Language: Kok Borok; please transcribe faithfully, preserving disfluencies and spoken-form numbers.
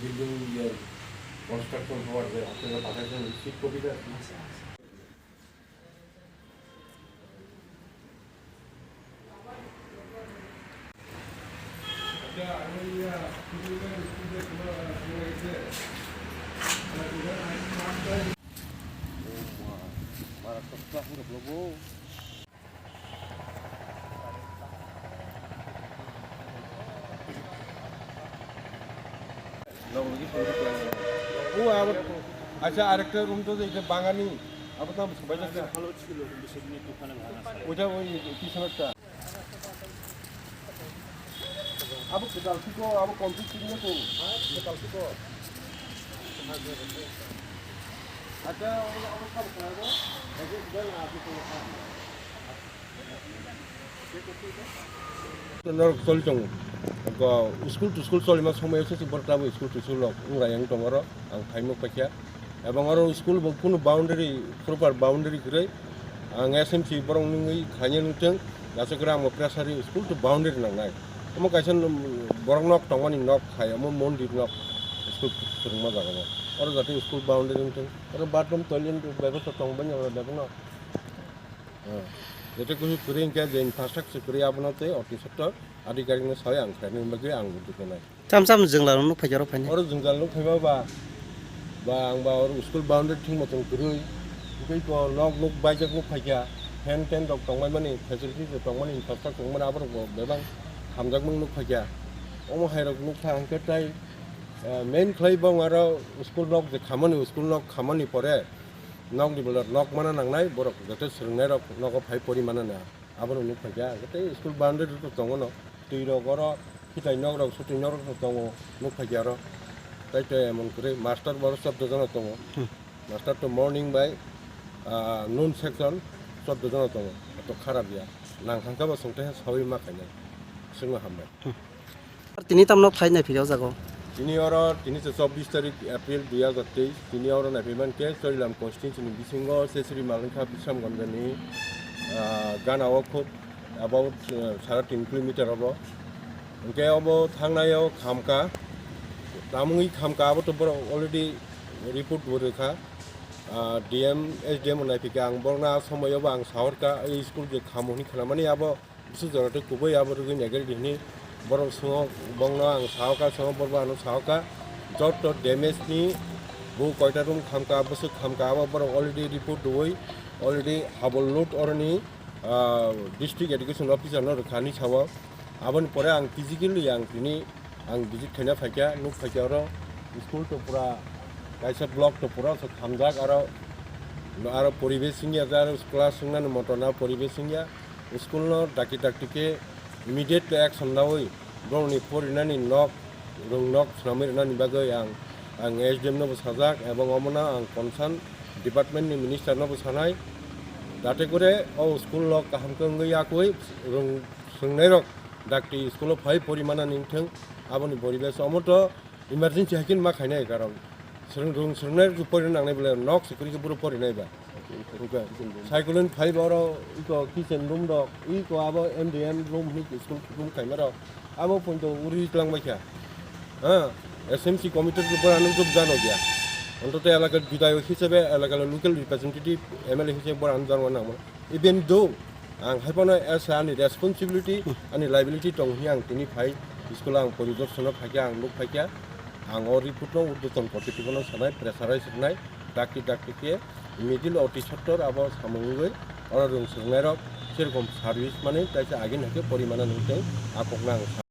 Building, uh, construction হওয়ার যে আপনারা পাঠাচ্ছেন, seat copy টা ও আবার, আচ্ছা, আরেকটা রুম তো এই যে বাঙালি, আবার তো সবাই যাচ্ছে। ভালো ছিল, কিন্তু সেদিন একটু ওখানে ভাঙা ছিল। ওইটা ওই পিছনেরটা। Abo kwtal siko, abo complete siko. Kwtal siko. Acha, abo, abo sabo kaya bo. Abo kwtal na abo kwtal. Norok choli tongo. Ko school to school cholima somoi se se borok tamo school to school rok wngrai wng tongo oro. Ang phaimuk paikha. Ebong oro school bo kunu boundary, proper boundary kwrwi. Ang S M C borok nungwi khaina nungthung, aswk kwrwi ang bo pressure rwi school to boundary nangnai. Omo kaisa borok nok tongmani nok hai, omo mondir nok school kwrwngma jaga o. Oro jate school boundary wngthung. Oro bathroom, toilet bebostha tong bani oro bebak no. Jate kusu kwrwi hwnkhe je infrastructure kwrwi abono tei office sector adhikarik no sawi ang khlaina bagwi ang dukunai. Cham cham jwngla rok nuk phaikhe oro phainai. Oro jwngla nuk phaiba ba, ba ang ba oro school boundary thwngmo tong kwrwi. Tei ko nok nuk baijak nuk phaikha, fan ten rok tongmani, facilities rok tongmani, infrastructure tongmani, aborok bo bebak hamjakmung nuk phaikha. Omo hai rok nuk pha hwnkhe tai, eh, main khlai bo aro school nok je khamani, school nok khamani pore nok ni bwla nok mana nangnai, borok joto swrwngnai rok nogo phai pori mana na. Abono nuk phaikha, tei school boundary rok tongo no, twi rok oro khitai nok rok, sutwi nok rok tongo, nuk phaikha oro. Tai tei emon kwrwi, master bo oro chwddo jona tongo. Hmm. Master to morning bai, ah, noon section chwddo jona tongo, to kharap ya. Nang thangkha bo chwng tei sawi ma khainai, chwngno hambai. Hmm. Ar tini tamno phai naiphirya o jaga o? Tini oro, tini se chobbish tarik April dui hajar teis, tini oro naiphiman khe Chorilam constituency ni bisingo Sesri Malingkha Bisramganj ni, ah, gana o khub about, ah, sara tin kilometer obo. Hwnkhe obo thangnai o khamka, tamungwi khamka abo to borok already report bo rwkha. Ah, D M, S D M naipikha ang borokno a somoi obo ang sahorkha, ei school je khamo hwnwi khnamani abo Bwswk jora tei kubui abo rwgwi naikhe hwnwi borok swngo, bongno ang sahoka, swngo borok bo ano sahoka. Joto damage ni bo koita room khamka, bwswk khamka, abo borok already report rwui already habol load oroni, ah, district education officer no rwkha hinwi sao. Aboni pore ang physically ang tini Ang visit khaina phaikha, nuk phaikha oro school to pura kaisa block to pura se khamjak, aro, aro poribesh wngya, aro class wngnani moto na poribesh wngya. School no dakti dakti khe immediate action naui borokni porinani nok, rwng nok swnamwi rwnani bagwi ang, ang S D M no bo sajak, ebong omono ang concern department ni minister no bo sanai, jate kore o school nok kaham khe wngwi yakwi rwng swngnai rok dakti school o phai pori mana ningthwng, aboni poribesh omo to emergency hai khe ma khainai karon swrwng rwng swrwngnai rok pori nangnai bole nok se kwrwi khe boro pori nai ba. Cyclone phai ba oro iko kitchen room rok iko abo M D M room hinwi school room khaima rok abo poito uri twlang bai kha. Ha, S M C committee rok boro ano job jano gya. Ontoto elaka bidayok hisabe elaka local representative M L A hisabe boro ano jano nangma. Even though ang hai phano as ani responsibility, ani liability tong hwnwi ang tini phai school o ang poridorsonno phaikha, ang nuk phaikha, ang o report no urdhwton kortritwino sanai, pressurize rwnai, dakti dakti khe middle oti sector abo samung wngwi oro rwng swrwngnairok serokom service manwi kaisa agini hai khe porimana nungtwi a kokno ang